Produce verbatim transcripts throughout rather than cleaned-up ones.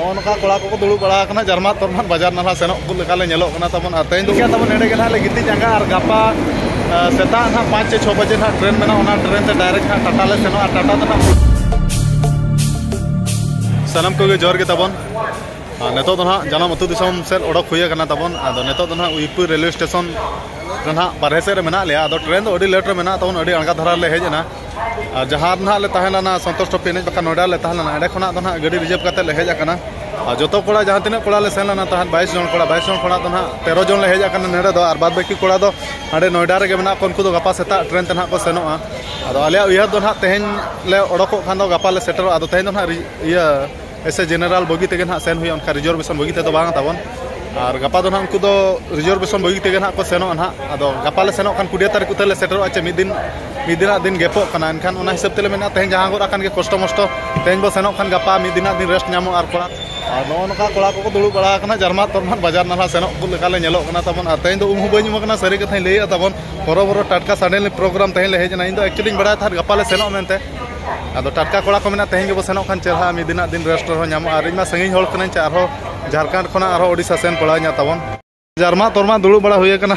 ᱱᱚᱜᱼᱚ ᱱᱚᱝᱠᱟ ᱠᱚᱲᱟ ᱠᱚᱠᱚ ᱫᱩᱲᱩᱵ ᱵᱟᱲᱟ ᱟᱠᱟᱱᱟ, ᱡᱟᱨᱢᱟᱫ ᱛᱚᱨᱢᱟᱫ ᱵᱟᱡᱟᱨ ᱱᱟᱞᱦᱟ ᱥᱮᱱᱚᱜ ᱠᱚ ᱞᱮᱠᱟ ᱞᱮ ᱧᱮᱞᱚᱜ ᱠᱟᱱᱟ ᱛᱟᱵᱚᱱ᱾ ᱟᱨ ᱛᱮᱦᱮᱧ ᱫᱚ ᱴᱷᱤᱠ ᱜᱮᱭᱟ ᱛᱟᱵᱚᱱ, ᱱᱚᱰᱮ ᱜᱮ ᱱᱟᱦᱟᱜ ᱞᱮ ᱜᱤᱛᱤᱡ ᱟᱸᱜᱟ ᱟᱨ ᱜᱟᱯᱟ, ᱟ, ᱥᱮᱛᱟᱜ ᱱᱟᱦᱟᱜ ᱯᱟᱸᱪ ᱪᱮ ᱪᱷᱚ ᱵᱟᱡᱮ ᱱᱟᱦᱟᱜ ᱴᱨᱮᱱ ᱢᱮᱱᱟᱜᱼᱟ, ᱚᱱᱟ ᱴᱨᱮᱱ ᱛᱮ ᱰᱟᱭᱨᱮᱠᱴ ᱱᱟᱦᱟᱜ ᱴᱟᱴᱟ ᱞᱮ ᱥᱮᱱᱚᱜᱼᱟ᱾ ᱴᱟᱴᱟ ᱫᱚ ᱱᱟᱦᱟᱜ ᱥᱟᱱᱟᱢ ᱠᱚᱜᱮ ᱡᱚᱦᱟᱨ ᱜᱮ ᱛᱟᱵᱚᱱ᱾ ᱟᱨ ᱱᱤᱛᱚᱜ ᱫᱚ ᱱᱟᱦᱟᱜ ᱡᱟᱱᱟᱢ ᱟᱹᱛᱩ ᱫᱤᱥᱚᱢ ᱥᱮᱫ ᱚᱰᱚᱠ ᱦᱩᱭ ᱟᱠᱟᱱᱟ ᱛᱟᱵᱚᱱ᱾ ᱟᱫᱚ ᱱᱤᱛᱚᱜ ᱫᱚ ᱱᱟᱦᱟᱜ ᱩᱭᱯᱩᱨ ᱨᱮᱞᱣᱮ ᱥᱴᱮᱥᱚᱱ ᱨᱮ ᱱᱟᱦᱟᱜ ᱵᱟᱨᱦᱮ ᱥᱮᱫ ᱨᱮ ᱢᱮᱱᱟᱜ ᱞᱮᱭᱟ᱾ ᱟᱫᱚ ᱴᱨᱮᱱ ᱫᱚ ᱟᱹᱰᱤ ᱞᱮᱴ ᱨᱮ ᱢᱮᱱᱟᱜ ᱛᱟᱵᱚᱱ, ᱟᱹᱰᱤ ᱟᱬᱜᱟ ᱫᱷᱟᱨᱟ ᱨᱮᱞᱮ ᱦᱮᱡ ᱮᱱᱟ᱾ ᱟᱨ ᱡᱟᱦᱟᱸ ᱨᱮ ᱱᱟᱦᱟᱜ ᱞᱮ ᱛᱟᱦᱮᱸ ᱞᱮᱱᱟ, ᱥᱚᱱᱛᱳᱥ ᱴᱨᱚᱯᱷᱤ ᱮᱱᱮᱡ ᱵᱟᱠᱷᱨᱟ ᱱᱚᱭᱰᱟ ᱨᱮᱞᱮ ᱛᱟᱦᱮᱸ ᱞᱮᱱᱟ, ᱚᱸᱰᱮ ᱠᱷᱚᱱᱟᱜ ᱫᱚ ᱱᱟᱦᱟᱜ ᱜᱟᱹᱰᱤ ᱨᱤᱡᱟᱨᱵᱷ ᱠᱟᱛᱮ ᱞᱮ ᱦᱮᱡ ᱟᱠᱟᱱᱟ᱾ ᱟᱨ ᱡᱚᱛᱚ ᱠᱚᱲᱟ, ᱡᱟᱦᱟᱸ ᱛᱤᱱᱟᱹᱜ ᱠᱚᱲᱟ ᱞᱮ ᱥᱮᱱ ᱞᱮᱱᱟ ᱛᱟᱦᱮᱸᱫ, ᱵᱟᱭᱤᱥ ᱡᱚᱱ ᱠᱚᱲᱟ, ᱵᱟᱭᱤᱥ ᱡᱚᱱ ᱠᱷᱚᱱᱟᱜ ᱫᱚ ᱱᱟᱦᱟᱜ ᱛᱮᱨᱚ ᱡᱚᱱ ᱞᱮ ᱦᱮᱡ ᱟᱠᱟᱱᱟ ᱱᱚᱰᱮ ᱫᱚ᱾ ᱟᱨ ᱵᱟᱫ ᱵᱟᱹᱠᱤ ᱠᱚᱲᱟ ᱫᱚ ᱦᱟᱸᱰᱮ ᱱᱚᱭᱰᱟ ᱨᱮᱜᱮ ᱢᱮᱱᱟᱜ ᱠᱚᱣᱟ, ᱩᱱᱠᱩ ᱫᱚ ᱜᱟᱯᱟ ᱥᱮᱛᱟᱜ ᱴᱨᱮᱱ ᱛᱮ ᱱᱟᱦᱟᱜ ᱠᱚ ᱥᱮᱱᱚᱜᱼᱟ᱾ ᱟᱫᱚ ᱟᱞᱮᱭᱟᱜ ᱩᱭᱦᱟᱹᱨ ᱫᱚ ᱱᱟᱦᱟᱜ ᱛᱮᱦᱮᱧ ᱞᱮ ᱚᱰᱚᱠᱚᱜ ᱠᱷᱟᱱ ᱫᱚ ᱜᱟᱯᱟ ᱞᱮ ᱥᱮᱴᱮᱨᱚᱜᱼᱟ᱾ ᱟᱫᱚ ᱛᱮᱦᱮᱧ ᱫᱚ ᱱᱟᱦᱟᱜ ᱨᱤ-, ᱤᱭᱟᱹ, ᱮᱥᱮ ᱡᱮᱱᱟᱨᱮᱞ ᱵᱚᱜᱤ ᱛᱮᱜᱮ ᱱᱟᱦᱟᱜ ᱥᱮᱱ ᱦᱩᱭᱩᱜᱼᱟ, ᱚᱱᱠᱟ ᱨᱤᱡᱟᱨᱵᱷᱮᱥᱚᱱ ᱵᱚᱜᱤ ᱛᱮᱫᱚ ᱵᱟᱝ ᱛᱟᱵᱚᱱ᱾ ᱟᱨ ᱜᱟᱯᱟ ᱫᱚ ᱱᱟᱦᱟᱜ ᱩᱱᱠᱩ ᱫᱚ ᱨᱤᱡᱟᱨᱵᱷᱮᱥᱚᱱ ᱵᱚᱜᱤ ᱛᱮᱜᱮ ᱱᱟᱦᱟᱜ ᱠᱚ ᱥᱮᱱᱚᱜᱼᱟ ᱱᱟᱦᱟᱜ᱾ ᱟᱫᱚ ᱜᱟᱯᱟ ᱞᱮ ᱥᱮᱱᱚᱜ ᱠᱷᱟᱱ ᱠᱩᱲᱤ ᱛᱟᱹᱨᱤᱠᱷ ᱠᱚᱛᱮ ᱞᱮ ᱥᱮᱴᱮᱨᱚᱜᱼᱟ, ᱪᱮ ᱢᱤᱫ ᱫᱤᱱ, ᱢᱤᱫ ᱫᱤᱱᱟᱜ ᱫᱤᱱ ᱜᱮᱯᱚᱜ ᱠᱟᱱᱟ᱾ ᱮᱱᱠᱷᱟᱱ ᱚᱱᱟ ᱦᱤᱥᱟᱹᱵ ᱛᱮᱞᱮ ᱢᱮᱱᱟ, ᱛᱮᱦᱮᱧ ᱡᱟᱦᱟᱸ ᱜᱚᱫ ᱟᱠᱟᱱ ᱜᱮ ᱠᱚᱥᱴᱚ ᱢᱚᱥᱴᱚ, ᱛᱮᱦᱮᱧ ᱵᱚ ᱥᱮᱱᱚᱜ ᱠᱷᱟᱱ ᱜᱟᱯᱟ ᱢᱤᱫ ᱫᱤᱱᱟᱜ ᱫᱤᱱ ᱨᱮᱥᱴ ᱧᱟᱢᱚᱜᱼᱟ᱾ ᱟᱨ ᱠᱚᱲᱟ, ᱟᱨ ᱱᱚᱜᱼᱚ ᱱᱚᱝᱠᱟ ᱠᱚᱲᱟ ᱠᱚᱠᱚ ᱫᱩᱲᱩᱵ ᱵᱟᱲᱟ ᱟᱠᱟᱱᱟ, ᱡᱟᱨᱢᱟᱫ ᱛᱚᱨᱢᱟᱫ ᱵᱟᱡᱟᱨ ᱱᱟᱞᱦᱟ ᱥᱮᱱᱚᱜ ᱠᱚ ᱞᱮᱠᱟ ᱞᱮ ᱧᱮᱞᱚᱜ ᱠᱟᱱᱟ ᱛᱟᱵᱚᱱ᱾ ᱟᱨ ᱛᱮᱦᱮᱧ ᱫᱚ ᱩᱢ ᱦᱚᱸ ᱵᱟᱹᱧ ᱩᱢ ᱟᱠᱟᱱᱟ, ᱥᱟᱹᱨᱤ ᱠᱟᱛᱷᱟᱧ ᱞᱟᱹᱭᱮᱫᱼᱟ ᱛᱟᱵᱚᱱ᱾ ᱦᱚᱨᱚ ᱵᱚᱨᱚ ᱴᱟᱴᱠᱟ suddenly program ᱛᱮᱦᱮᱧ ᱞᱮ ᱦᱮᱡ ᱮᱱᱟ᱾ ᱤᱧ ᱫᱚ actually ᱤᱧ ᱵᱟᱲᱟᱭ ᱛᱟᱦᱮᱸᱫ ᱜᱟᱯᱟ ᱞᱮ ᱥᱮᱱᱚᱜᱼᱟ ᱢᱮᱱᱛᱮ᱾ ᱟᱫᱚ ᱴᱟᱴᱠᱟ ᱠᱚᱲᱟ ᱠᱚ ᱢᱮᱱᱟ, ᱛᱮᱦᱮᱧ ᱜᱮᱵᱚ ᱥᱮᱱᱚᱜ ᱠᱷᱟᱱ ᱪᱮᱦᱨᱟ, ᱢᱤᱫ ᱫᱤᱱᱟᱜ ᱫᱤᱱ ᱨᱮᱥᱴ ᱨᱮᱦᱚᱸ ᱧᱟᱢᱚᱜᱼᱟ᱾ ᱟᱨ ᱤᱧ ᱢᱟ ᱥᱟᱺᱜᱤᱧ ᱦᱚᱲ ᱠᱟᱹᱱᱟᱹᱧ, ᱪᱮ ᱟᱨᱦᱚᱸ ᱡᱷᱟᱲᱠᱷᱚᱸᱰ ᱠᱷᱚᱱᱟᱜ ᱟᱨᱦᱚᱸ ᱳᱰᱤᱥᱟ ᱥᱮᱱ ᱯᱟᱲᱟᱣ ᱤᱧᱟ ᱛᱟᱵᱚᱱ᱾ ᱡᱟᱨᱢᱟᱜ ᱛᱚᱨᱢᱟᱜ ᱫᱩᱲᱩᱵ ᱵᱟᱲᱟ ᱦᱩᱭ ᱟᱠᱟᱱᱟ᱾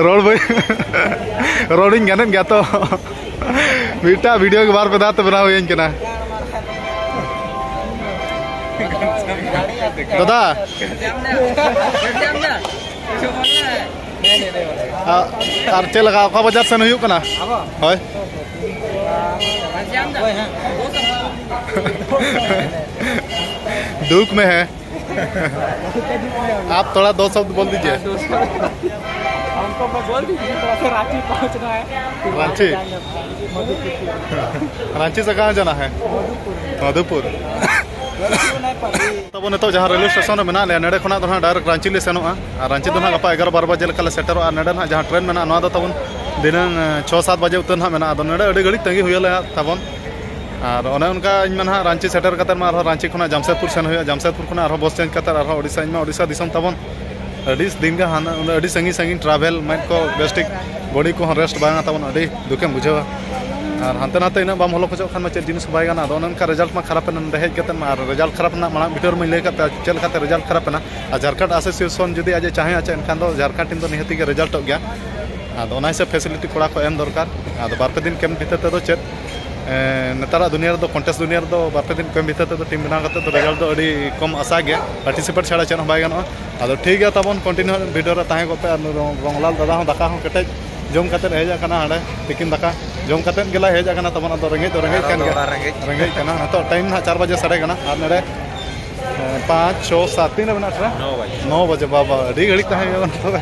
ᱨᱚᱲ ᱵᱟᱹᱧ, ᱨᱚᱲᱤᱧ ᱜᱟᱱᱮᱫ ᱜᱮᱭᱟ ᱛᱚ? ᱢᱤᱫᱴᱟᱜ ᱵᱷᱤᱰᱤᱭᱳ ᱜᱮ ᱵᱟᱨ ᱯᱮ ᱫᱷᱟᱣ ᱛᱮ ᱵᱮᱱᱟᱣ ᱦᱩᱭᱟᱹᱧ ᱠᱟᱱᱟ᱾ ᱫᱟᱫᱟ, ᱟᱨ ᱪᱮᱫ ᱞᱮᱠᱟ, ᱚᱠᱟ ᱵᱟᱡᱟᱨ ᱥᱮᱱ ᱦᱩᱭᱩᱜ ᱠᱟᱱᱟ? ᱦᱳᱭ᱾ दुख में है। आप थोड़ा दो शब्द बोल दीजिए। हमको बस बोल दीजिए, थोड़ा सा रांची पहुंचना है। रांची? रांची से कहाँ जाना है? ᱢᱚᱫᱷᱩᱯᱩᱨ᱾ ᱛᱟᱵᱚᱱ ᱱᱤᱛᱚᱜ ᱡᱟᱦᱟᱸ ᱨᱮᱞᱣᱮ ᱥᱴᱮᱥᱚᱱ ᱨᱮ ᱢᱮᱱᱟᱜ ᱞᱮᱭᱟ, ᱱᱚᱰᱮ ᱠᱷᱚᱱᱟᱜ ᱫᱚ ᱱᱟᱦᱟᱜ ᱰᱟᱭᱨᱮᱠᱴ ᱨᱟᱺᱪᱤ ᱞᱮ ᱥᱮᱱᱚᱜᱼᱟ᱾ ᱟᱨ ᱨᱟᱺᱪᱤ ᱫᱚ ᱱᱟᱦᱟᱜ ᱜᱟᱯᱟ ᱮᱜᱟᱨᱚ ᱵᱟᱨᱚ ᱵᱟᱡᱮ ᱞᱮᱠᱟ ᱞᱮ ᱥᱮᱴᱮᱨᱚᱜᱼᱟ᱾ ᱟᱨ ᱱᱚᱰᱮ ᱱᱟᱦᱟᱜ ᱡᱟᱦᱟᱸ ᱴᱨᱮᱱ ᱢᱮᱱᱟᱜᱼᱟ, ᱱᱚᱣᱟ ᱫᱚ ᱛᱟᱵᱚᱱ ᱫᱷᱤᱱᱟᱹᱝ, ᱮ, ᱪᱷᱚ ᱥᱟᱛ ᱵᱟᱡᱮ ᱩᱛᱟᱹᱨ ᱱᱟᱦᱟᱜ ᱢᱮᱱᱟᱜᱼᱟ᱾ ᱟᱫᱚ ᱱᱚᱰᱮ ᱟᱹᱰᱤ ᱜᱷᱟᱹᱲᱤᱡ ᱛᱟᱺᱜᱤ ᱦᱩᱭ ᱞᱮᱱᱟ ᱛᱟᱵᱚᱱ᱾ ᱟᱨ ᱚᱱᱮ ᱚᱱᱠᱟ ᱤᱧ ᱢᱟ ᱱᱟᱦᱟᱜ ᱨᱟᱺᱪᱤ ᱥᱮᱴᱮᱨ ᱠᱟᱛᱮᱫ ᱢᱟ ᱟᱨᱦᱚᱸ ᱨᱟᱺᱪᱤ ᱠᱷᱚᱱᱟᱜ ᱡᱟᱢᱥᱮᱫᱽᱯᱩᱨ ᱥᱮᱱ ᱦᱩᱭᱩᱜᱼᱟ, ᱡᱟᱢᱥᱮᱫᱽᱯᱩᱨ ᱠᱷᱚᱱᱟᱜ ᱟᱨᱦᱚᱸ ᱵᱚᱥ ᱪᱮᱧᱡᱽ ᱠᱟᱛᱮᱫ ᱟᱨᱦᱚᱸ ᱳᱰᱤᱥᱟ, ᱤᱧ ᱢᱟ ᱳᱰᱤᱥᱟ ᱫᱤᱥᱚᱢ ᱛᱟᱵᱚᱱ᱾ ᱟᱹᱰᱤ ᱫᱤᱱ ᱜᱮ ᱦᱟᱱᱟ, ᱟᱹᱰᱤ ᱥᱟᱺᱜᱤᱧ ᱥᱟᱺᱜᱤᱧ ᱴᱨᱟᱵᱷᱮᱞ, ᱢᱮᱫ ᱠᱚ ᱵᱮᱥ ᱴᱷᱤᱠ, ᱵᱚᱰᱤ ᱠᱚᱦᱚᱸ ᱨᱮᱥᱴ ᱵᱟᱝᱟ ᱛᱟᱵᱚᱱ, ᱟᱹᱰᱤ ᱫᱩᱠᱮᱢ ᱵᱩᱡᱷᱟᱹᱣᱟ᱾ ᱟᱨ ᱦᱟᱱᱛᱮ ᱱᱟᱛᱮ ᱤᱱᱟᱹᱜ ᱵᱟᱢ ᱦᱚᱞᱚ ᱠᱷᱚᱡᱚᱜ ᱠᱷᱟᱱ ᱢᱟ ᱪᱮᱫ ᱡᱤᱱᱤᱥ ᱦᱚᱸ ᱵᱟᱭ ᱜᱟᱱᱚᱜᱼᱟ᱾ ᱟᱫᱚ ᱚᱱᱮ ᱚᱱᱠᱟ ᱨᱮᱡᱟᱞᱴ ᱢᱟ ᱠᱷᱟᱨᱟᱯ ᱮᱱᱟ ᱱᱚᱰᱮ ᱦᱮᱡ ᱠᱟᱛᱮ ᱢᱟ᱾ ᱟᱨ ᱨᱮᱡᱟᱞᱴ ᱠᱷᱟᱨᱟᱯ ᱨᱮᱱᱟᱜ ᱢᱟᱲᱟᱝ ᱵᱷᱤᱰᱤᱭᱳ ᱨᱮ ᱢᱟᱧ ᱞᱟᱹᱭ ᱟᱠᱟᱫ ᱯᱮᱭᱟ ᱪᱮᱫ ᱞᱮᱠᱟᱛᱮ ᱨᱮᱡᱟᱞᱴ ᱠᱷᱟᱨᱟᱯ ᱮᱱᱟ᱾ ᱟᱨ ᱡᱷᱟᱨᱠᱷᱚᱸᱰ ᱮᱥᱳᱥᱤᱭᱮᱥᱚᱱ ᱡᱩᱫᱤ ᱟᱡ ᱮ ᱪᱟᱦᱮᱸᱭᱟ ᱪᱮ, ᱮᱱᱠᱷᱟᱱ ᱫᱚ ᱡᱷᱟᱨᱠᱷᱚᱸᱰ ᱴᱤᱢ ᱫᱚ ᱱᱤᱦᱟᱹᱛᱤ ᱜᱮ ᱨᱮᱡᱟᱞᱴᱚᱜ ᱜᱮᱭᱟ᱾ ᱟᱫᱚ ᱚᱱᱟ ᱦᱤᱥᱟᱹᱵ ᱯᱷᱮᱥᱤᱞᱤᱴᱤ ᱠᱚᱲᱟ ᱠᱚ ᱮᱢ ᱫᱚᱨᱠᱟᱨ᱾ ᱟᱫᱚ ᱵᱟᱨ ᱯᱮ ᱫᱤᱱ ᱠᱮᱢᱯ ᱵᱷᱤᱛᱟᱹᱨ ᱛᱮᱫᱚ ᱪᱮᱫ, ᱮᱸ, ᱱᱮᱛᱟᱨᱟᱜ ᱫᱩᱱᱤᱭᱟᱹ ᱨᱮᱫᱚ, ᱠᱚᱱᱴᱮᱥᱴ ᱫᱩᱱᱤᱭᱟᱹ ᱨᱮᱫᱚ ᱵᱟᱨ ᱯᱮ ᱫᱤᱱ ᱠᱮᱢᱯ ᱵᱷᱤᱛᱟᱹᱨ ᱛᱮᱫᱚ ᱴᱤᱢ ᱵᱮᱱᱟᱣ ᱠᱟᱛᱮ ᱫᱚ ᱨᱮᱡᱟᱞᱴ ᱫᱚ ᱟᱹᱰᱤ ᱠᱚᱢ ᱟᱥᱟ ᱜᱮᱭᱟ᱾ ᱯᱟᱨᱴᱤᱥᱤᱯᱮᱴ ᱪᱷᱟᱲᱟ ᱪᱮᱫ ᱦᱚᱸ ᱵᱟᱭ ᱜᱟᱱᱚᱜᱼᱟ᱾ ᱟᱫᱚ ᱴᱷᱤᱠ ᱜᱮᱭᱟ ᱛᱟᱵᱚᱱ, ᱠᱚᱱᱴᱤᱱᱤᱭᱩ ᱵᱷᱤᱰᱤᱭᱳ ᱨᱮ ᱛᱟᱦᱮᱸ ᱠᱚᱜ ᱯᱮ᱾ ᱟᱨ ᱨᱚᱝ-, ᱨᱚᱝᱞᱟᱞ ᱫᱟᱫᱟ ᱦᱚᱸ ᱫᱟᱠᱟ ᱦᱚᱸ ᱠᱮᱴᱮᱡ ᱡᱚᱢ ᱠᱟᱛᱮᱫ ᱦᱮᱡ ᱟᱠᱟᱱᱟ ᱦᱟᱸᱰᱮ ᱛᱤᱠᱤᱱ ᱫᱟᱠᱟ᱾ ᱡᱚᱢ ᱠᱟᱛᱮᱫ ᱜᱮ ᱞᱟᱭ ᱦᱮᱡ ᱟᱠᱟᱱᱟ ᱛᱟᱵᱚᱱ, ᱟᱫᱚ ᱨᱮᱸᱜᱮᱡ ᱫᱚ ᱨᱮᱸᱜᱮᱡ ᱠᱟᱱ ᱜᱮᱭᱟ᱾ ᱨᱮᱸᱜᱮᱡ ᱠᱟᱱᱟ᱾ ᱱᱤᱛᱚᱜ ᱴᱟᱭᱤᱢ ᱱᱟᱦᱟᱜ ᱪᱟᱨ ᱵᱟᱡᱮ ᱥᱟᱰᱮ ᱠᱟᱱᱟ᱾ ᱟᱨ ᱱᱚᱰᱮ, ᱮ, ᱯᱟᱸᱪ, ᱪᱷᱚ, ᱥᱟᱛ, ᱛᱤᱱᱟᱹᱜ ᱢᱮᱱᱟᱜᱼᱟ ᱴᱨᱮ? ᱱᱚ ᱵᱟᱡᱮ᱾ ᱱᱚ ᱵᱟᱡᱮ, ᱵᱟᱵᱟ, ᱟᱹᱰᱤ ᱜᱷᱟᱹᱲᱤᱡ ᱛᱟᱦᱮᱸ ᱦᱩᱭᱩᱜᱼᱟ ᱛᱚᱵᱮ᱾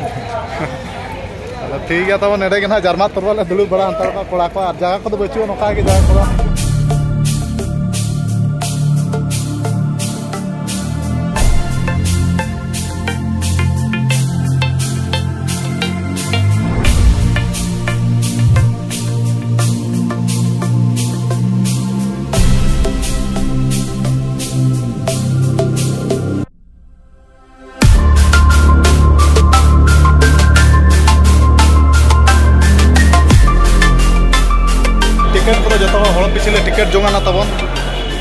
ᱟᱫᱚ ᱴᱷᱤᱠ ᱜᱮᱭᱟ ᱛᱟᱵᱚᱱ, ᱱᱚᱰᱮ ᱜᱮ ᱱᱟᱦᱟᱜ ᱡᱟᱨᱢᱟ ᱛᱚᱨᱣᱟ ᱞᱮ ᱫᱩᱲᱩᱵ ᱵᱟᱲᱟ ᱦᱟᱛᱟᱲ ᱠᱚᱜᱼᱟ ᱠᱚᱲᱟ ᱠᱚ, ᱟᱨ ᱡᱟᱭᱜᱟ ᱠᱚᱫᱚ ᱵᱟᱹᱪᱩᱜᱼᱟ ᱱᱚᱝᱠᱟ ᱜᱮ ᱡᱟᱭᱜᱟ ᱠᱚᱫᱚ᱾ ᱴᱤᱠᱤᱴ ᱠᱚᱫᱚ ᱡᱚᱛᱚ ᱦᱚᱲ ᱯᱤᱪᱷᱤ ᱞᱮ ᱴᱤᱠᱤᱴ ᱡᱚᱝ ᱟᱱᱟ ᱛᱟᱵᱚᱱ᱾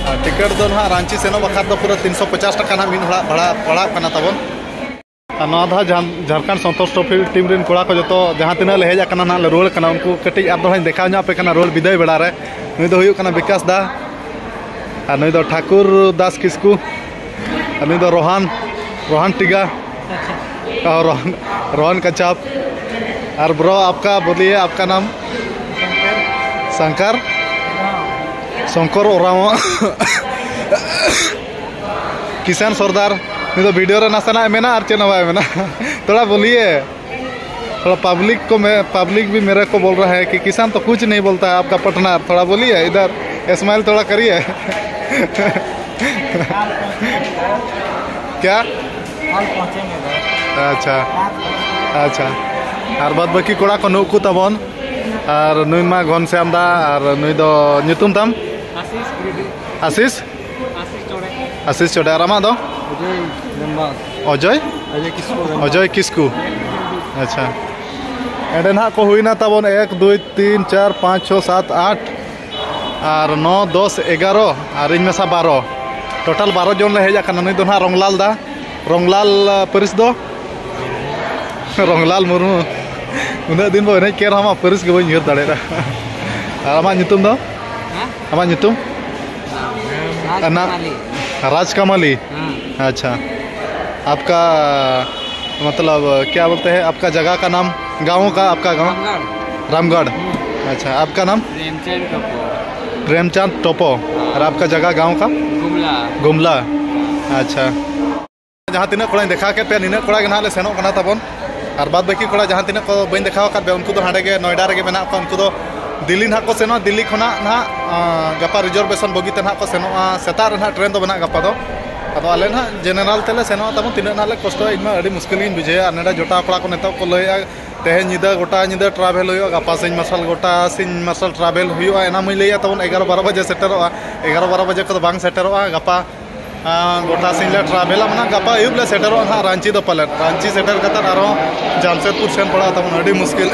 ᱟᱨ ᱴᱤᱠᱤᱴ ᱫᱚ ᱱᱟᱦᱟᱜ ᱨᱟᱺᱪᱤ ᱥᱮᱱᱚᱜ ᱵᱟᱠᱷᱨᱟ ᱫᱚ ᱯᱩᱨᱟᱹ ᱛᱤᱱᱥᱚ ᱯᱚᱪᱟᱥ ᱴᱟᱠᱟ ᱱᱟᱦᱟᱜ ᱢᱤᱫ ᱦᱚᱲᱟᱜ ᱵᱷᱟᱲᱟ ᱯᱟᱲᱟᱜ ᱠᱟᱱᱟ ᱛᱟᱵᱚᱱ᱾ ᱟᱨ ᱱᱚᱣᱟ ᱫᱷᱟᱣ ᱡᱷᱟᱱ-, ᱡᱷᱟᱨᱠᱷᱚᱸᱰ ᱥᱚᱱᱛᱳᱥ ᱴᱨᱚᱯᱷᱤ ᱴᱤᱢ ᱨᱮᱱ ᱠᱚᱲᱟ ᱠᱚ ᱡᱚᱛᱚ ᱡᱟᱦᱟᱸ ᱛᱤᱱᱟᱹᱜ ᱞᱮ ᱦᱮᱡ ᱟᱠᱟᱱᱟ ᱱᱟᱦᱟᱜ ᱞᱮ ᱨᱩᱣᱟᱹᱲ ᱠᱟᱱᱟ, ᱩᱱᱠᱩ ᱠᱟᱹᱴᱤᱡ ᱟᱨ ᱫᱚᱦᱲᱟᱧ ᱫᱮᱠᱷᱟᱣ ᱧᱚᱜ ᱟᱯᱮ ᱠᱟᱱᱟ ᱨᱩᱣᱟᱹᱲ ᱵᱤᱫᱟᱹᱭ ᱵᱮᱲᱟ ᱨᱮ᱾ ᱱᱩᱭ ᱫᱚ ᱦᱩᱭᱩᱜ ᱠᱟᱱᱟ ᱵᱤᱠᱟᱥ ᱫᱟ, ᱟᱨ ᱱᱩᱭ ᱫᱚ ᱴᱷᱟᱠᱩᱨ ᱫᱟᱥ ᱠᱤᱥᱠᱩ, ᱟᱨ ᱱᱩᱭ ᱫᱚ ᱨᱳᱦᱟᱱ, ᱨᱳᱦᱟᱱ ᱴᱤᱜᱟ, ᱟᱨ ᱨᱳᱦᱟᱱ, ᱨᱳᱦᱟᱱ ᱠᱟᱪᱟᱯ᱾ ᱟᱨ bro, ᱟᱯᱠᱟ ᱵᱳᱞᱤᱭᱮ, ᱟᱯᱠᱟ ᱱᱟᱢ? ᱥᱚᱝᱠᱚᱨ? ᱥᱚᱝᱠᱚᱨ ᱳᱨᱟᱣ᱾ ᱠᱤᱥᱟᱱ ᱥᱚᱨᱫᱟᱨ, ᱱᱩᱭ ᱫᱚ ᱵᱷᱤᱰᱤᱭᱳ ᱨᱮ ᱱᱟᱥᱮᱱᱟᱜ ᱮ ᱢᱮᱱᱟ ᱟᱨ ᱪᱮᱫ ᱦᱚᱸ ᱵᱟᱭ ᱢᱮᱱᱟ᱾ ᱛᱷᱚᱲᱟ ᱵᱳᱞᱤᱭᱮ, ᱛᱷᱚᱲᱟ ᱯᱟᱵᱽᱞᱤᱠ ᱠᱚ ᱢᱮ-, ᱯᱟᱵᱽᱞᱤᱠ ᱵᱷᱤ ᱢᱮᱨᱮ ᱠᱚ ᱵᱳᱞ ᱨᱟᱦᱟ ᱦᱮ ᱠᱤ ᱠᱤᱥᱟᱱ ᱛᱚ ᱠᱩᱪ ᱱᱟᱦᱤ ᱵᱳᱞᱛᱟ ᱦᱮ ᱟᱯᱠᱟ ᱯᱟᱴᱱᱟᱨ, ᱛᱷᱚᱲᱟ ᱵᱳᱞᱤᱭᱮ ᱤᱫᱷᱟᱨ, ᱥᱢᱟᱭᱤᱞ ᱛᱷᱚᱲᱟ ᱠᱟᱨᱤᱭᱮ᱾ ᱠᱭᱟ? ᱟᱪᱪᱷᱟ, ᱟᱪᱪᱷᱟ᱾ ᱟᱨ ᱵᱟᱫ ᱵᱟᱹᱠᱤ ᱠᱚᱲᱟ ᱠᱚ ᱱᱩᱠᱩ ᱛᱟᱵᱚᱱ, ᱟᱨ ᱱᱩᱭ ᱢᱟ ᱜᱷᱚᱱᱥᱭᱟᱢ ᱫᱟ, ᱟᱨ ᱱᱩᱭ ᱫᱚ ᱧᱩᱛᱩᱢ ᱛᱟᱢ? ᱟᱥᱤᱥ ᱜᱤᱨᱤᱰᱤ᱾ ᱟᱥᱤᱥ? ᱟᱥᱤᱥ ᱪᱚᱲᱮ᱾ ᱟᱥᱤᱥ ᱪᱚᱰᱮ, ᱟᱨ ᱟᱢᱟᱜ ᱫᱚ? ᱚᱡᱚᱭ ᱨᱮᱢᱵᱟ᱾ ᱚᱡᱚᱭ? ᱚᱡᱚᱭ ᱠᱤᱥᱠᱩ ᱨᱮᱢᱵᱟ᱾ ᱚᱡᱚᱭ ᱠᱤᱥᱠᱩ᱾ ᱟᱪᱪᱷᱟ᱾ ᱮᱸᱰᱮ ᱱᱟᱦᱟᱜ ᱠᱚ ᱦᱩᱭᱱᱟ ᱛᱟᱵᱚᱱ ᱮᱠ, ᱫᱩᱭ, ᱛᱤᱱ, ᱪᱟᱨ, ᱯᱟᱸᱪ, ᱪᱷᱚ, ᱥᱟᱛ, ᱟᱴ, ᱟᱨ ᱱᱚ, ᱫᱚᱥ, ᱮᱜᱟᱨᱚ, ᱟᱨ ᱤᱧ ᱢᱮᱥᱟ ᱵᱟᱨᱚ᱾ ᱴᱳᱴᱟᱞ ᱵᱟᱨᱚ ᱡᱚᱱ ᱞᱮ ᱦᱮᱡ ᱟᱠᱟᱱᱟ᱾ ᱱᱩᱭ ᱫᱚ ᱱᱟᱦᱟᱜ ᱨᱚᱝᱞᱟᱞ ᱫᱟ᱾ ᱨᱚᱝᱞᱟᱞ, ᱟ, ᱯᱟᱹᱨᱤᱥ ᱫᱚ? ᱨᱚᱝᱞᱟᱞ ᱢᱩᱨᱢᱩ᱾ ᱩᱱᱟᱹᱜ ᱫᱤᱱ ᱵᱚ ᱮᱱᱮᱡ ᱠᱮᱫ ᱨᱮᱦᱚᱸ ᱟᱢᱟᱜ ᱯᱟᱹᱨᱤᱥ ᱜᱮ ᱵᱟᱹᱧ ᱩᱭᱦᱟᱹᱨ ᱫᱟᱲᱮᱭᱟᱫᱟ᱾ ᱟᱨ ᱟᱢᱟᱜ ᱧᱩᱛᱩᱢ ᱫᱚ? ᱦᱮᱸ? ᱟᱢᱟᱜ ᱧᱩᱛᱩᱢ? ᱨᱟᱡᱽ ᱟᱱᱟ-, ᱠᱟᱢᱟᱞᱤ᱾ ᱨᱟᱡᱽ ᱠᱟᱢᱟᱞᱤ? ᱦᱮᱸ᱾ ᱟᱪᱪᱷᱟ᱾ आपका, मतलब, क्या बोलते हैं, आपका जगह का नाम, गाँव का, आपका गाँव? रामगढ़। रामगढ़। हम्म। अच्छा, आपका नाम? प्रेमचंद टोपो। प्रेमचंद टोपो। हाँ। और आपका जगह, गाँव का? गुमला। गुमला। अच्छा। ᱡᱟᱦᱟᱸ ᱛᱤᱱᱟᱹᱜ ᱠᱚᱲᱟᱧ ᱫᱮᱠᱷᱟᱣ ᱠᱮᱫ ᱯᱮᱭᱟ, ᱱᱤᱱᱟᱹᱜ ᱠᱚᱲᱟ ᱜᱮ ᱱᱟᱦᱟᱜ ᱞᱮ ᱥᱮᱱᱚᱜ ᱠᱟᱱᱟ ᱛᱟᱵᱚᱱ᱾ ᱟᱨ ᱵᱟᱫ ᱵᱟᱹᱠᱤ ᱠᱚᱲᱟ ᱡᱟᱦᱟᱸ ᱛᱤᱱᱟᱹᱜ ᱠᱚ ᱵᱟᱹᱧ ᱫᱮᱠᱷᱟᱣ ᱟᱠᱟᱫ ᱯᱮᱭᱟ, ᱩᱱᱠᱩ ᱫᱚ ᱦᱟᱸᱰᱮ ᱜᱮ ᱱᱚᱭᱰᱟ ᱨᱮᱜᱮ ᱢᱮᱱᱟᱜ ᱠᱚᱣᱟ᱾ ᱩᱱᱠᱩ ᱫᱚ ᱫᱤᱞᱞᱤ ᱱᱟᱦᱟᱜ ᱠᱚ ᱥᱮᱱᱚᱜᱼᱟ᱾ ᱫᱤᱞᱞᱤ ᱠᱷᱚᱱᱟᱜ ᱱᱟᱦᱟᱜ, ᱟᱸ, ᱜᱟᱯᱟ ᱨᱤᱡᱟᱨᱵᱷᱮᱥᱚᱱ ᱵᱚᱜᱤ ᱛᱮ ᱱᱟᱦᱟᱜ ᱠᱚ ᱥᱮᱱᱚᱜᱼᱟ᱾ ᱥᱮᱛᱟᱜ ᱨᱮ ᱱᱟᱦᱟᱜ ᱴᱨᱮᱱ ᱫᱚ ᱢᱮᱱᱟᱜ ᱜᱟᱯᱟ ᱫᱚ᱾ ᱟᱫᱚ ᱟᱞᱮ ᱱᱟᱦᱟᱜ ᱡᱮᱱᱟᱨᱟᱞ ᱛᱮᱞᱮ ᱥᱮᱱᱚᱜᱼᱟ ᱛᱟᱵᱚᱱ᱾ ᱛᱤᱱᱟᱹᱜ ᱱᱟᱦᱟᱜ ᱞᱮ ᱠᱚᱥᱴᱚᱜᱼᱟ, ᱤᱧ ᱢᱟ ᱟᱹᱰᱤ ᱢᱩᱥᱠᱤᱞ ᱜᱤᱧ ᱵᱩᱡᱷᱟᱹᱣᱟ᱾ ᱟᱨ ᱱᱚᱰᱮ ᱡᱚᱴᱟᱣ ᱠᱚᱲᱟ ᱠᱚ ᱱᱤᱛᱚᱜ ᱠᱚ ᱞᱟᱹᱭᱮᱫᱼᱟ, ᱛᱮᱦᱮᱧ ᱧᱤᱫᱟᱹ ᱜᱚᱴᱟ ᱧᱤᱫᱟᱹ ᱴᱨᱟᱵᱷᱮᱞ ᱦᱩᱭᱩᱜᱼᱟ, ᱜᱟᱯᱟ ᱥᱤᱧ ᱢᱟᱨᱥᱟᱞ ᱜᱚᱴᱟ ᱥᱤᱧ ᱢᱟᱨᱥᱟᱞ ᱴᱨᱟᱵᱷᱮᱞ ᱦᱩᱭᱩᱜᱼᱟ᱾ ᱮᱱᱟ ᱢᱟᱧ ᱞᱟᱹᱭᱮᱫᱼᱟ ᱛᱟᱵᱚᱱ ᱮᱜᱟᱨᱚ ᱵᱟᱨᱚ ᱵᱟᱡᱮ ᱥᱮᱴᱮᱨᱚᱜᱼᱟ, ᱮᱜᱟᱨᱚ ᱵᱟᱨᱚ ᱵᱟᱡᱮ ᱠᱚᱫᱚ ᱵᱟᱝ ᱥᱮᱴᱮᱨᱚᱜᱼᱟ᱾ ᱜᱟᱯᱟ ᱟᱸ, ᱜᱚᱴᱟ ᱥᱤᱧ ᱞᱮ ᱴᱨᱟᱵᱷᱮᱞᱟ, ᱢᱟᱱᱮ ᱜᱟᱯᱟ ᱟᱹᱭᱩᱵ ᱞᱮ ᱥᱮᱴᱮᱨᱚᱜᱼᱟ ᱱᱟᱦᱟᱜ ᱨᱟᱺᱪᱤ ᱫᱚ ᱯᱟᱞᱮᱫ᱾ ᱨᱟᱺᱪᱤ ᱥᱮᱴᱮᱨ ᱠᱟᱛᱮᱫ ᱟᱨᱦᱚᱸ ᱡᱟᱢᱥᱮᱫᱽᱯᱩᱨ ᱥᱮᱱ ᱯᱟᱲᱟᱜ ᱛᱟᱵᱚᱱ, ᱟᱹᱰᱤ ᱢᱩᱥᱠᱤᱞ᱾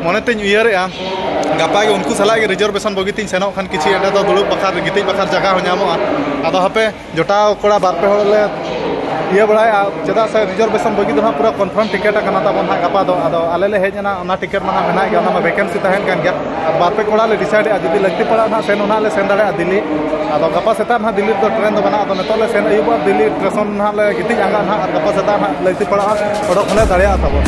ᱢᱚᱱᱮ ᱛᱤᱧ ᱩᱭᱦᱟᱹᱨᱮᱜᱼᱟ, ᱜᱟᱯᱟ ᱜᱮ ᱩᱱᱠᱩ ᱥᱟᱞᱟᱜ ᱜᱮ ᱨᱤᱡᱟᱨᱵᱷᱮᱥᱚᱱ ᱵᱚᱜᱤ ᱛᱤᱧ ᱥᱮᱱᱚᱜ ᱠᱷᱟᱱ ᱠᱤᱪᱷᱤ ᱚᱸᱰᱮ ᱫᱚ ᱫᱩᱲᱩᱵ ᱵᱟᱠᱷᱨᱟ, ᱜᱤᱛᱤᱡ ᱵᱟᱠᱷᱨᱟ ᱡᱟᱭᱜᱟ ᱦᱚᱸ ᱧᱟᱢᱚᱜᱼᱟ᱾ ᱟᱫᱚ ᱦᱟᱯᱮ, ᱡᱚᱴᱟᱣ ᱠᱚᱲᱟ ᱵᱟᱨ ᱯᱮ ᱦᱚᱲ ᱞᱮ ᱤᱭᱟᱹ ᱵᱟᱲᱟᱭᱟ, ᱪᱮᱫᱟᱜ ᱥᱮ ᱨᱤᱡᱟᱨᱵᱷᱮᱥᱚᱱ ᱵᱚᱜᱤ ᱫᱚ ᱱᱟᱦᱟᱜ ᱯᱩᱨᱟᱹ ᱠᱚᱱᱯᱷᱟᱨᱢ ᱴᱤᱠᱤᱴ ᱟᱠᱟᱱᱟ ᱛᱟᱵᱚᱱ ᱱᱟᱦᱟᱜ ᱜᱟᱯᱟ ᱫᱚ᱾ ᱟᱫᱚ ᱟᱞᱮ ᱞᱮ ᱦᱮᱡ ᱮᱱᱟ, ᱚᱱᱟ ᱴᱤᱠᱤᱴ ᱢᱟ ᱱᱟᱦᱟᱜ ᱢᱮᱱᱟᱜ ᱜᱮᱭᱟ, ᱚᱱᱟ ᱢᱟ ᱵᱷᱮᱠᱮᱱᱥᱤ ᱛᱟᱦᱮᱱ ᱠᱟᱱ ᱜᱮᱭᱟ᱾ ᱟᱨ ᱵᱟᱨ ᱯᱮ ᱠᱚᱲᱟ ᱞᱮ ᱰᱤᱥᱟᱭᱤᱰᱮᱜᱼᱟ, ᱡᱩᱫᱤ ᱞᱟᱹᱠᱛᱤ ᱯᱟᱲᱟᱜᱼᱟ ᱱᱟᱦᱟᱜ ᱥᱮᱱ ᱦᱚᱸ ᱱᱟᱦᱟᱜ ᱞᱮ ᱥᱮᱱ ᱫᱟᱲᱮᱭᱟᱜᱼᱟ ᱫᱤᱞᱞᱤ᱾ ᱟᱫᱚ ᱜᱟᱯᱟ ᱥᱮᱛᱟᱜ ᱱᱟᱦᱟᱜ ᱫᱤᱞᱞᱤ ᱨᱮᱫᱚ ᱴᱨᱮᱱ ᱫᱚ ᱢᱮᱱᱟᱜᱼᱟ, ᱟᱫᱚ ᱱᱤᱛᱚᱜ ᱞᱮ ᱥᱮᱱ ᱟᱹᱭᱩᱵᱚᱜᱼᱟ ᱫᱤᱞᱞᱤ ᱥᱴᱮᱥᱚᱱ ᱱᱟᱦᱟᱜ ᱞᱮ ᱜᱤᱛᱤᱡ ᱟᱸᱜᱟᱜ ᱱᱟᱦᱟᱜ, ᱟᱨ ᱜᱟᱯᱟ ᱥᱮᱛᱟᱜ ᱱᱟᱦᱟᱜ ᱞᱟᱹᱠᱛᱤ ᱯᱟᱲᱟᱜᱼᱟ ᱚᱰᱚᱠ ᱦᱚᱸᱞᱮ ᱫᱟᱲᱮᱭᱟᱜᱼᱟ ᱛᱟᱵᱚᱱ᱾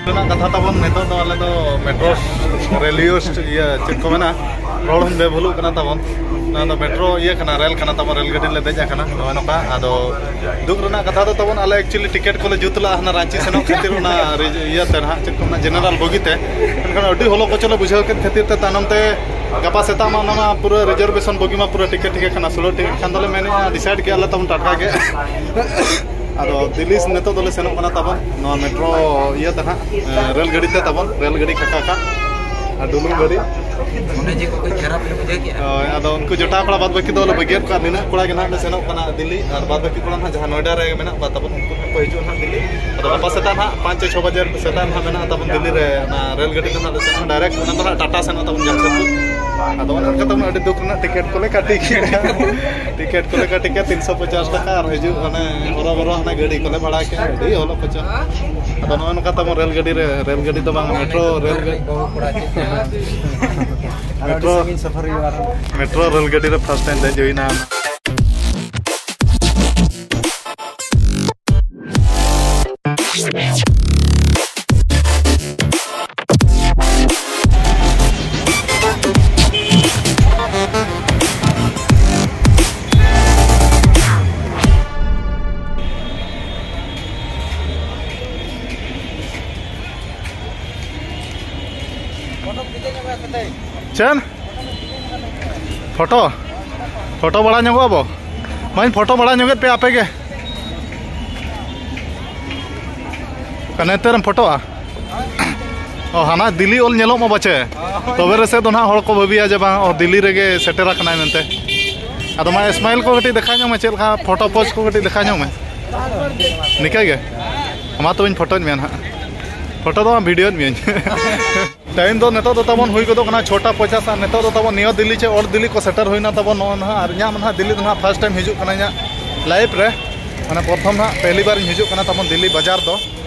ᱨᱮᱱᱟᱜ ᱠᱟᱛᱷᱟ ᱛᱟᱵᱚᱱ ᱱᱤᱛᱚᱜ ᱫᱚ ᱟᱞᱮ ᱫᱚ ᱢᱮᱴᱨᱳ ᱨᱮᱞᱣᱮ ᱥᱴ-, ᱤᱭᱟᱹ, ᱪᱮᱫ ᱠᱚ ᱢᱮᱱᱟ, ᱨᱚᱲ ᱦᱚᱸᱧ ᱵᱮᱵᱷᱩᱞᱩᱜ ᱠᱟᱱᱟ ᱛᱟᱵᱚᱱ᱾ ᱱᱚᱣᱟ ᱫᱚ ᱢᱮᱴᱨᱳ ᱤᱭᱟᱹ ᱠᱟᱱᱟ, ᱨᱮᱞ ᱠᱟᱱᱟ ᱛᱟᱵᱚᱱ, ᱨᱮᱞ ᱜᱟᱹᱰᱤ ᱞᱮ ᱫᱮᱡ ᱟᱠᱟᱱᱟ ᱱᱚᱜᱼᱚᱭ ᱱᱚᱝᱠᱟ᱾ ᱟᱫᱚ ᱫᱩᱠ ᱨᱮᱱᱟᱜ ᱠᱟᱛᱷᱟ ᱫᱚ ᱛᱟᱵᱚᱱ, ᱟᱞᱮ ᱮᱠᱪᱩᱭᱮᱞᱤ ᱴᱤᱠᱤᱴ ᱠᱚᱞᱮ ᱡᱩᱛ ᱞᱟᱜᱼᱟ ᱦᱟᱱᱟ ᱨᱟᱸᱪᱤ ᱥᱮᱱᱚᱜ ᱠᱷᱟᱹᱛᱤᱨ ᱚᱱᱟ ᱨᱤᱡ-, ᱤᱭᱟᱹ ᱛᱮ ᱱᱟᱦᱟᱜ, ᱪᱮᱫ ᱠᱚ ᱢᱮᱱᱟ, ᱡᱮᱱᱟᱨᱟᱞ ᱵᱳᱜᱤ ᱛᱮ᱾ ᱢᱮᱱᱠᱷᱟᱱ ᱟᱹᱰᱤ ᱦᱚᱞᱚ ᱠᱚᱪᱚ ᱞᱮ ᱵᱩᱡᱷᱟᱹᱣ ᱠᱮᱫ ᱠᱷᱟᱹᱛᱤᱨ ᱛᱮ ᱛᱟᱭᱱᱚᱢ ᱛᱮ ᱜᱟᱯᱟ ᱥᱮᱛᱟᱜ ᱢᱟ ᱚᱱᱟ ᱢᱟ ᱯᱩᱨᱟᱹ ᱨᱤᱡᱟᱨᱵᱷᱮᱥᱚᱱ ᱵᱳᱜᱤ ᱢᱟ ᱯᱩᱨᱟᱹ ᱴᱤᱠᱤᱴ ᱴᱤᱠᱤᱴ ᱠᱟᱱᱟ, ᱥᱳᱞᱳ ᱴᱤᱠᱤᱴ ᱠᱷᱟᱱ ᱫᱚᱞᱮ ᱢᱮᱱᱮᱫᱼᱟ, ᱰᱤᱥᱟᱭᱤᱰ ᱠᱮᱫᱼᱟ ᱞᱮ ᱛᱟᱵᱚᱱ ᱴᱟᱴᱠᱟ ᱜᱮ᱾ ᱟᱫᱚ ᱫᱤᱞᱞᱤ ᱱᱤᱛᱚᱜ ᱫᱚᱞᱮ ᱥᱮᱱᱚᱜ ᱠᱟᱱᱟ ᱛᱟᱵᱚᱱ ᱱᱚᱣᱟ ᱢᱮᱴᱨᱳ ᱤᱭᱟᱹ ᱛᱮ ᱱᱟᱦᱟᱜ, ᱮ, ᱨᱮᱞ ᱜᱟᱹᱰᱤ ᱛᱮ ᱛᱟᱵᱚᱱ, ᱨᱮᱞ ᱜᱟᱹᱰᱤ ᱠᱟᱠᱟ ᱠᱟ ᱟᱨ ᱰᱩᱞᱩᱝ ᱜᱟᱹᱰᱤ᱾ ᱚᱱᱮ ᱡᱮ ᱠᱚ ᱠᱟᱹᱡ ᱠᱷᱟᱨᱟᱯ ᱞᱮ ᱵᱩᱡᱷᱟᱹᱣ ᱠᱮᱜᱼᱟ᱾ ᱦᱳᱭ, ᱟᱫᱚ ᱩᱱᱠᱩ ᱡᱚᱴᱟᱣ ᱠᱚᱲᱟ ᱵᱟᱫ ᱵᱟᱹᱠᱤ ᱫᱚᱞᱮ ᱵᱟᱹᱜᱤᱭᱟᱫ ᱠᱚᱣᱟ, ᱱᱤᱱᱟᱹᱜ ᱠᱚᱲᱟ ᱜᱮ ᱱᱟᱦᱟᱜ ᱞᱮ ᱥᱮᱱᱚᱜ ᱠᱟᱱᱟ ᱫᱤᱞᱞᱤ, ᱟᱨ ᱵᱟᱫ ᱵᱟᱹᱠᱤ ᱠᱚᱲᱟ ᱱᱟᱦᱟᱜ ᱡᱟᱦᱟᱸ ᱱᱚᱭᱰᱟ ᱨᱮ ᱢᱮᱱᱟᱜ ᱠᱚᱣᱟ ᱛᱟᱵᱚᱱ, ᱩᱱᱠᱩ ᱱᱟᱦᱟᱜ ᱠᱚ ᱦᱤᱡᱩᱜᱼᱟ ᱱᱟᱦᱟᱜ ᱫᱤᱞᱞᱤ᱾ ᱟᱫᱚ ᱜᱟᱯᱟ ᱥᱮᱛᱟᱜ ᱱᱟᱦᱟᱜ ᱯᱟᱸᱪ ᱪᱷᱚᱭ ᱪᱷᱚ ᱵᱟᱡᱮ ᱥᱮᱛᱟᱜ ᱱᱟᱦᱟᱜ ᱢᱮᱱᱟᱜᱼᱟ ᱛᱟᱵᱚᱱ ᱫᱤᱞᱞᱤ ᱨᱮ ᱚᱱᱟ ᱨᱮᱞ ᱜᱟᱹᱰᱤ ᱛᱮ ᱱᱟᱦᱟᱜ ᱞᱮ ᱥᱮᱱᱚᱜᱼᱟ, ᱰᱟᱭᱨᱮᱠᱴ ᱚᱱᱟ ᱫᱚ ᱱᱟᱦᱟᱜ ᱴᱟᱴᱟ ᱥᱮᱱᱚᱜ ᱛᱟᱵᱚᱱ ᱡᱟᱢᱥᱮᱫᱽᱯᱩᱨ᱾ ᱟᱫᱚ ᱚᱱᱮ ᱚᱱᱠᱟ ᱛᱟᱵᱚᱱ ᱟᱹᱰᱤ ᱫᱩᱠ ᱨᱮᱱᱟᱜ ᱴᱤᱠᱤᱴ ᱠᱚᱞᱮ ᱠᱟᱹᱴᱤ ᱠᱮᱫᱼᱟ᱾ ᱴᱤᱠᱤᱴ ᱠᱚᱞᱮ ᱠᱟᱹᱴᱤ ᱠᱮᱫᱼᱟ ᱛᱤᱱᱥᱚ ᱯᱚᱪᱟᱥ ᱴᱟᱠᱟ ᱟᱨ ᱦᱤᱡᱩᱜ ᱦᱟᱱᱮ ᱦᱚᱨᱚ ᱵᱚᱨᱚ ᱦᱟᱱᱮ ᱜᱟᱹᱰᱤ ᱠᱚᱞᱮ ᱵᱷᱟᱲᱟ ᱠᱮᱫᱼᱟ, ᱟᱹᱰᱤ ᱦᱚᱞᱚ ᱠᱚᱪᱚ᱾ ᱟᱫᱚ ᱱᱚᱜᱼᱚᱭ ᱱᱚᱝᱠᱟ ᱛᱟᱵᱚᱱ ᱨᱮᱞ ᱜᱟᱹᱰᱤ ᱨᱮ, ᱨᱮᱞ ᱜᱟᱹᱰᱤ ᱫᱚ ᱵᱟᱝ, ᱢᱮᱴᱨᱳ ᱨᱮᱞ ᱜᱟᱹᱰᱤ᱾ ᱟᱨ ᱟᱹᱰᱤ ᱢᱮᱴᱨᱳ, ᱥᱟᱺᱜᱤᱧ ᱥᱟᱯᱷᱟᱨ ᱦᱩᱭᱩᱜᱼᱟ ᱟᱨᱦᱚᱸ᱾ ᱢᱮᱴᱨᱳ ᱨᱮᱞ ᱜᱟᱹᱰᱤ ᱨᱮ ᱯᱷᱟᱥᱴ ᱴᱟᱭᱤᱢ ᱫᱮᱡ ᱦᱩᱭᱱᱟ᱾ ᱪᱮᱫ? ᱯᱷᱳᱴᱳ? ᱯᱷᱳᱴᱳ ᱵᱟᱲᱟ ᱧᱚᱜᱚᱜ ᱟᱵᱚ᱾ ᱢᱟᱧ ᱯᱷᱳᱴᱳ ᱵᱟᱲᱟ ᱧᱚᱜᱮᱫ ᱯᱮ ᱟᱯᱮ ᱜᱮ᱾ ᱚᱠᱟ ᱱᱮᱛᱮ ᱨᱮᱢ ᱯᱷᱳᱴᱳᱜᱼᱟ? ᱚ, ᱦᱟᱱᱟ ᱫᱤᱞᱞᱤ ᱚᱞ ᱧᱮᱞᱚᱜ ᱢᱟ ᱯᱟᱪᱮ᱾ ᱛᱚᱵᱮ ᱨᱮᱥᱮ ᱫᱚ ᱱᱟᱦᱟᱜ ᱦᱚᱲ ᱠᱚ ᱵᱷᱟᱹᱵᱤᱭᱟ ᱡᱮ ᱵᱟᱝ, ᱚ, ᱫᱤᱞᱞᱤ ᱨᱮᱜᱮ ᱥᱮᱴᱮᱨ ᱟᱠᱟᱱᱟᱭ ᱢᱮᱱᱛᱮ᱾ ᱟᱫᱚ ᱢᱟ ᱥᱢᱟᱭᱤᱞ ᱠᱚ ᱠᱟᱹᱴᱤᱡ ᱫᱮᱠᱷᱟᱣ ᱧᱚᱜ ᱢᱮ, ᱪᱮᱫ ᱞᱮᱠᱟ ᱯᱷᱳᱴᱳ ᱯᱳᱡᱽ ᱠᱚ ᱠᱟᱹᱴᱤᱡ ᱫᱮᱠᱷᱟᱣ ᱧᱚᱜ ᱢᱮ᱾ ᱱᱤᱠᱟᱹ ᱜᱮ᱾ ᱢᱟ ᱛᱚᱵᱮᱧ ᱯᱷᱳᱴᱳᱧ ᱢᱮᱭᱟ ᱱᱟᱦᱟᱜ᱾ ᱯᱷᱳᱴᱳ ᱫᱚ ᱵᱟᱝ, ᱵᱷᱤᱰᱤᱭᱳᱧ ᱢᱮᱭᱟᱹᱧ᱾ ᱴᱟᱭᱤᱢ ᱫᱚ ᱱᱤᱛᱚᱜ ᱫᱚ ᱛᱟᱵᱚᱱ ᱦᱩᱭ ᱜᱚᱫᱚᱜ ᱠᱟᱱᱟ ᱪᱷᱚᱴᱟ ᱯᱚᱧᱪᱟᱥ, ᱟᱨ ᱱᱤᱛᱚᱜ ᱫᱚ ᱛᱟᱵᱚᱱ ᱱᱤᱭᱩ ᱫᱤᱞᱞᱤ ᱪᱮ ᱳᱞᱰ ᱫᱤᱞᱞᱤ ᱠᱚ ᱥᱮᱴᱮᱨ ᱦᱩᱭᱱᱟ ᱛᱟᱵᱚᱱ ᱱᱚᱜᱼᱚᱭ ᱱᱟᱦᱟᱜ᱾ ᱟᱨ ᱤᱧᱟᱹᱜ ᱢᱟ ᱱᱟᱦᱟᱜ ᱫᱤᱞᱞᱤ ᱫᱚ ᱱᱟᱦᱟᱜ ᱯᱷᱟᱥᱴ ᱴᱟᱭᱤᱢ ᱦᱤᱡᱩᱜ ᱠᱟᱱᱟ ᱤᱧᱟᱹᱜ ᱞᱟᱭᱤᱯᱷ ᱨᱮ, ᱢᱟᱱᱮ ᱯᱨᱚᱛᱷᱚᱢ ᱱᱟᱦᱟᱜ ᱯᱮᱦᱞᱤ ᱵᱟᱨ ᱤᱧ ᱦᱤᱡᱩᱜ ᱠᱟᱱᱟ ᱛᱟᱵᱚᱱ ᱫᱤᱞᱞᱤ ᱵᱟᱡᱟᱨ ᱫᱚ᱾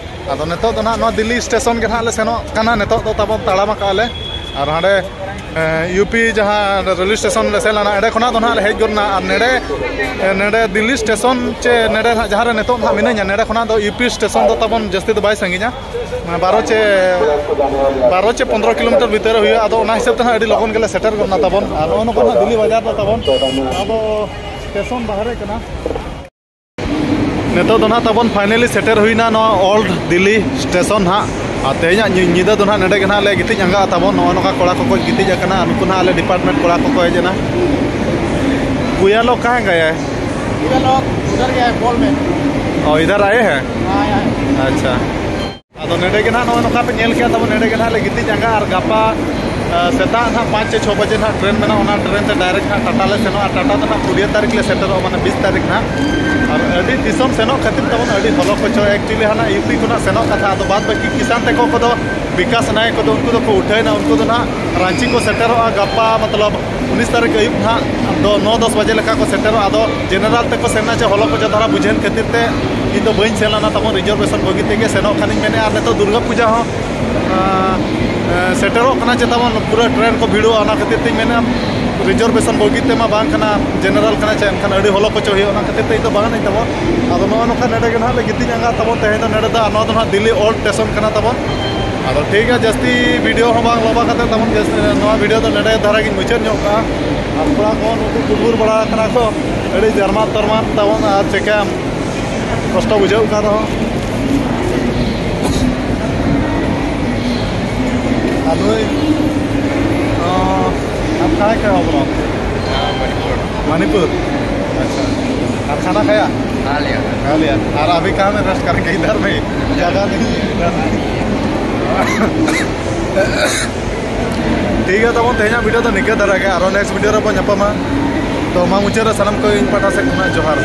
ᱟᱫᱚ ᱱᱤᱛᱚᱜ ᱫᱚ ᱱᱟᱦᱟᱜ ᱱᱚᱣᱟ ᱫᱤᱞᱞᱤ ᱥᱴᱮᱥᱚᱱ ᱜᱮ ᱱᱟᱦᱟᱜ ᱞᱮ ᱥᱮᱱᱚᱜ ᱠᱟᱱᱟ, ᱱᱤᱛᱚᱜ ᱫᱚ ᱛᱟᱵᱚᱱ ᱛᱟᱲᱟᱢ ᱟᱠᱟᱫᱼᱟ ᱞᱮ᱾ ᱟᱨ ᱦᱟᱸᱰᱮ ᱤᱭᱩ ᱯᱤ ᱡᱟᱦᱟᱸ ᱨᱮᱞᱣᱮ ᱥᱴᱮᱥᱚᱱ ᱞᱮ ᱥᱮᱱ ᱞᱮᱱᱟ, ᱮᱸᱰᱮ ᱠᱷᱚᱱᱟᱜ ᱫᱚ ᱱᱟᱦᱟᱜ ᱞᱮ ᱦᱮᱡ ᱜᱚᱫ ᱮᱱᱟ᱾ ᱟᱨ ᱱᱮᱰᱮ ᱱᱮᱰᱮ ᱫᱤᱞᱞᱤ ᱥᱴᱮᱥᱚᱱ ᱪᱮ ᱱᱮᱰᱮ ᱱᱟᱦᱟᱜ ᱡᱟᱦᱟᱸ ᱨᱮ ᱱᱤᱛᱚᱜ ᱱᱟᱦᱟᱜ ᱢᱤᱱᱟᱹᱧᱟ, ᱱᱮᱰᱮ ᱠᱷᱚᱱᱟᱜ ᱫᱚ ᱤᱭᱩ ᱯᱤ ᱥᱴᱮᱥᱚᱱ ᱫᱚ ᱛᱟᱵᱚᱱ ᱡᱟᱹᱥᱛᱤ ᱫᱚ ᱵᱟᱭ ᱥᱟᱺᱜᱤᱧᱟ, ᱵᱟᱨᱚ ᱪᱮ ᱵᱟᱨᱚ ᱪᱮ ᱯᱚᱱᱫᱽᱨᱚ ᱠᱤᱞᱳᱢᱤᱴᱟᱨ ᱵᱷᱤᱛᱟᱹᱨ ᱨᱮ ᱦᱩᱭᱩᱜᱼᱟ᱾ ᱟᱫᱚ ᱚᱱᱟ ᱦᱤᱥᱟᱹᱵ ᱛᱮ ᱱᱟᱦᱟᱜ ᱟᱹᱰᱤ ᱞᱚᱜᱚᱱ ᱜᱮᱞᱮ ᱥᱮᱴᱮᱨ ᱜᱚᱫ ᱮᱱᱟ ᱛᱟᱵᱚᱱ᱾ ᱟᱨ ᱱᱚᱜᱼᱚ ᱱᱚᱝᱠᱟ ᱱᱟᱦᱟᱜ ᱫᱤᱞᱞᱤ ᱵᱟᱡᱟᱨ ᱫᱚ ᱛᱟᱵᱚᱱ᱾ ᱟᱫᱚ ᱥᱴᱮᱥᱚᱱ ᱵᱟᱦᱨᱮ ᱠᱟᱱᱟ᱾ ᱱᱤᱛᱚᱜ ᱫᱚ ᱱᱟᱦᱟᱜ ᱛᱟᱵᱚᱱ finally ᱥᱮᱴᱮᱨ ᱦᱩᱭᱱᱟ ᱱᱚᱣᱟ ᱳᱞᱰ ᱫᱤᱞᱞᱤ ᱥᱴᱮᱥᱚᱱ ᱦᱟᱸᱜ᱾ ᱟᱨ ᱛᱮᱦᱮᱧᱟᱜ ᱧᱤ-, ᱧᱤᱫᱟᱹ ᱫᱚ ᱱᱟᱦᱟᱜ ᱱᱮᱰᱮ ᱜᱮ ᱱᱟᱦᱟᱜ ᱞᱮ ᱜᱤᱛᱤᱡ ᱟᱸᱜᱟᱜᱼᱟ ᱛᱟᱵᱚᱱ᱾ ᱱᱚᱜᱼᱚ ᱱᱚᱝᱠᱟ ᱠᱚᱲᱟ ᱠᱚᱠᱚ ᱜᱤᱛᱤᱡ ᱟᱠᱟᱱᱟ, ᱟᱨ ᱱᱩᱠᱩ ᱱᱟᱦᱟᱜ ᱟᱞᱮ ᱰᱤᱯᱟᱨᱴᱢᱮᱱᱴ ᱠᱚᱲᱟ ᱠᱚᱠᱚ ᱦᱮᱡ ᱮᱱᱟ᱾ ᱵᱷᱩᱭᱟ ᱞᱳᱜᱽ ᱠᱟᱦᱟᱸ ᱜᱟᱭᱟ ᱦᱟᱭ? ᱵᱷᱩᱭᱟ ᱞᱳᱜᱽ ᱩᱫᱷᱟᱨ ᱜᱟᱭᱟ ᱦᱟᱭ, ᱯᱳᱞ ᱢᱮ᱾ ᱚ, ᱤᱫᱷᱟᱨ ᱟᱭᱮ ᱦᱟᱭ? ᱦᱟᱭ, ᱦᱟᱭ᱾ ᱟᱪᱪᱷᱟ᱾ ᱟᱫᱚ ᱱᱮᱰᱮ ᱜᱮ ᱱᱟᱦᱟᱜ ᱱᱚᱜᱼᱚᱭ ᱱᱚᱝᱠᱟ ᱯᱮ ᱧᱮᱞ ᱠᱮᱜᱼᱟ ᱛᱟᱵᱚᱱ, ᱱᱮᱰᱮ ᱜᱮ ᱱᱟᱦᱟᱜ ᱞᱮ ᱜᱤᱛᱤᱡ ᱟᱸᱜᱟ ᱟᱨ ᱜᱟᱯᱟ, ᱟ, ᱥᱮᱛᱟᱜ ᱱᱟᱦᱟᱜ ᱯᱟᱸᱪ ᱪᱮ ᱪᱷᱚ ᱵᱟᱡᱮ ᱱᱟᱦᱟᱜ ᱴᱨᱮᱱ ᱢᱮᱱᱟᱜᱼᱟ, ᱚᱱᱟ ᱴᱨᱮᱱ ᱛᱮ ᱰᱟᱭᱨᱮᱠᱴ ᱱᱟᱦᱟᱜ ᱴᱟᱴᱟ ᱞᱮ ᱥᱮᱱᱚᱜᱼᱟ᱾ ᱴᱟᱴᱟ ᱫᱚ ᱱᱟᱦᱟᱜ ᱠᱩᱲᱤᱭᱟᱹ ᱛᱟᱹᱨᱤᱠᱷ ᱞᱮ ᱥᱮᱴᱮᱨᱚᱜᱼᱟ, ᱢᱟᱱᱮ ᱵᱤᱥ ᱛᱟᱹᱨᱤᱠᱷ ᱱᱟᱦᱟᱜ᱾ ᱟᱨ ᱟᱹᱰᱤ ᱫᱤᱥᱚᱢ ᱥᱮᱱᱚᱜ ᱠᱷᱟᱹᱛᱤᱨ ᱛᱟᱵᱚᱱ ᱟᱹᱰᱤ ᱦᱚᱞᱚ ᱠᱚᱪᱚ, actually ᱦᱟᱱᱟ ᱤᱭᱩ ᱯᱤ ᱠᱷᱚᱱᱟᱜ ᱥᱮᱱᱚᱜ ᱠᱟᱛᱷᱟ, ᱟᱫᱚ ᱵᱟᱫ ᱵᱟᱹᱠᱤ ᱠᱤᱥᱟᱱ ᱛᱮᱠᱚ ᱠᱚᱫᱚ, ᱵᱤᱠᱟᱥ ᱱᱟᱭ ᱠᱚᱫᱚ ᱩᱱᱠᱩ ᱫᱚᱠᱚ ᱩᱴᱷᱟᱹᱭᱱᱟ, ᱩᱱᱠᱩ ᱫᱚ ᱱᱟᱦᱟᱜ ᱨᱟᱸᱪᱤ ᱠᱚ ᱥᱮᱴᱮᱨᱚᱜᱼᱟ ᱜᱟᱯᱟ, ᱢᱚᱛᱞᱚᱵ ᱩᱱᱤᱥ ᱛᱟᱹᱨᱤᱠᱷ ᱟᱹᱭᱩᱵ ᱱᱟᱦᱟᱜ ᱫᱚ ᱱᱚ ᱫᱚᱥ ᱵᱟᱡᱮ ᱞᱮᱠᱟ ᱠᱚ ᱥᱮᱴᱮᱨᱚᱜᱼᱟ᱾ ᱟᱫᱚ ᱡᱮᱱᱟᱨᱟᱞ ᱛᱮᱠᱚ ᱥᱮᱱ ᱮᱱᱟ ᱪᱮ ᱦᱚᱞᱚ ᱠᱚᱪᱚ ᱫᱷᱟᱨᱟ ᱵᱩᱡᱷᱟᱹᱣᱮᱱ ᱠᱷᱟᱹᱛᱤᱨ ᱛᱮ ᱤᱧ ᱫᱚ ᱵᱟᱹᱧ ᱥᱮᱱ ᱞᱮᱱᱟ ᱛᱟᱵᱚᱱ, ᱨᱤᱡᱟᱨᱵᱷᱮᱥᱚᱱ ᱵᱟᱹᱜᱤ ᱛᱮᱜᱮ ᱥᱮᱱᱚᱜ ᱠᱷᱟᱱᱤᱧ ᱢᱮᱱᱮᱫᱼᱟ᱾ ᱟᱨ ᱱᱤᱛᱚᱜ ᱫᱩᱨᱜᱟᱹ ᱯᱩᱡᱟᱹ ᱦᱚᱸ, ᱟᱸ, ᱮᱸ, ᱥᱮᱴᱮᱨᱚᱜ ᱠᱟᱱᱟ ᱪᱮ ᱛᱟᱵᱚᱱ, ᱯᱩᱨᱟᱹ ᱴᱨᱮᱱ ᱠᱚ ᱵᱷᱤᱲᱚᱜᱼᱟ, ᱚᱱᱟ ᱠᱷᱟᱹᱛᱤᱨ ᱛᱤᱧ ᱢᱮᱱᱮᱫᱼᱟ ᱨᱤᱡᱟᱨᱵᱷᱮᱥᱚᱱ ᱵᱚᱜᱤ ᱛᱮᱢᱟ ᱵᱟᱝ ᱠᱟᱱᱟ, ᱡᱮᱱᱟᱨᱟᱞ ᱠᱟᱱᱟ ᱪᱮ, ᱮᱱᱠᱷᱟᱱ ᱟᱹᱰᱤ ᱦᱚᱞᱚ ᱠᱚᱪᱚ ᱦᱩᱭᱩᱜᱼᱟ, ᱚᱱᱟ ᱠᱷᱟᱹᱛᱤᱨ ᱛᱮ ᱤᱧ ᱫᱚ ᱵᱟᱝ ᱟᱹᱱᱟᱹᱧ ᱛᱟᱵᱚᱱ᱾ ᱟᱫᱚ ᱱᱚᱜᱼᱚ ᱱᱚᱝᱠᱟ ᱱᱚᱰᱮ ᱜᱮ ᱱᱟᱦᱟᱜ ᱞᱮ ᱜᱤᱛᱤᱡ ᱟᱸᱜᱟ ᱛᱟᱵᱚᱱ ᱛᱮᱦᱮᱧ ᱫᱚ᱾ ᱱᱚᱰᱮ ᱫᱚ, ᱟᱨ ᱱᱚᱣᱟ ᱫᱚ ᱱᱟᱦᱟᱜ ᱫᱤᱞᱞᱤ ᱳᱞᱰ ᱥᱴᱮᱥᱚᱱ ᱠᱟᱱᱟ ᱛᱟᱵᱚᱱ᱾ ᱟᱫᱚ ᱴᱷᱤᱠ ᱜᱮᱭᱟ, ᱡᱟᱹᱥᱛᱤ ᱵᱷᱤᱰᱤᱭᱳ ᱦᱚᱸ ᱵᱟᱝ ᱞᱚᱢᱵᱟ ᱠᱟᱛᱮ ᱛᱟᱵᱚᱱ, ᱡᱟᱹᱥᱛᱤ ᱱᱚᱣᱟ ᱵᱷᱤᱰᱤᱭᱳ ᱫᱚ ᱱᱚᱰᱮ ᱫᱷᱟᱨᱟ ᱜᱤᱧ ᱢᱩᱪᱟᱹᱫ ᱧᱚᱜ ᱠᱟᱜᱼᱟ᱾ ᱟᱨ ᱠᱚᱲᱟ ᱠᱚ ᱱᱩᱠᱩ ᱠᱩᱴᱵᱩᱨ ᱵᱟᱲᱟ ᱟᱠᱟᱱᱟ ᱠᱚ, ᱟᱹᱰᱤ ᱡᱟᱨᱢᱟᱱ ᱛᱟᱨᱢᱟᱱ ᱛᱟᱵᱚᱱ, ᱟᱨ ᱪᱮᱠᱟᱢ ᱠᱚᱥᱴᱚ ᱵᱩᱡᱷᱟᱹᱜ ᱠᱟᱱ ᱨᱮᱦᱚᱸ᱾ ᱟᱨ ᱱᱩᱭ, ᱚ, ᱟᱢ ᱠᱟᱦᱟᱸ ᱠᱟ ᱦᱳ ᱵᱨᱳ? ᱢᱚᱱᱤᱯᱩᱨ᱾ ᱢᱚᱱᱤᱯᱩᱨ? ᱟᱪᱪᱷᱟ᱾ ᱟᱨ ᱠᱷᱟᱱᱟ ᱠᱷᱟᱭᱟ? ᱠᱷᱟ ᱞᱤᱭᱟ᱾ ᱠᱷᱟ ᱞᱤᱭᱟ᱾ ᱟᱨ ᱟᱵᱷᱤ ᱠᱟᱦᱟᱸ ᱢᱮ ᱨᱮᱥᱴ ᱠᱟᱨᱮᱸᱜᱮ? ᱤᱫᱷᱟᱨ ᱢᱮ ᱦᱤ᱾ ᱡᱟᱜᱟ ᱱᱟᱦᱤ ᱦᱮ, ᱤᱫᱷᱟᱨ ᱱᱟᱦᱤ᱾ ᱴᱷᱤᱠ ᱜᱮᱭᱟ ᱛᱟᱵᱚᱱ, ᱛᱮᱦᱮᱧᱟᱜ ᱵᱷᱤᱰᱤᱭᱳ ᱫᱚ ᱱᱤᱝᱠᱟᱹ ᱫᱷᱟᱨᱟ ᱜᱮ, ᱟᱨᱚ ᱱᱮᱠᱥᱴ ᱵᱷᱤᱰᱤᱭᱳ ᱨᱮᱵᱚᱱ ᱧᱟᱯᱟᱢᱟ᱾ ᱛᱚ ᱢᱟ ᱢᱩᱪᱟᱹᱫ ᱨᱮ ᱥᱟᱱᱟᱢ ᱠᱚ ᱤᱧ ᱯᱟᱦᱴᱟ ᱥᱮᱫ ᱠᱷᱚᱱᱟᱜ ᱡᱚᱦᱟᱨ᱾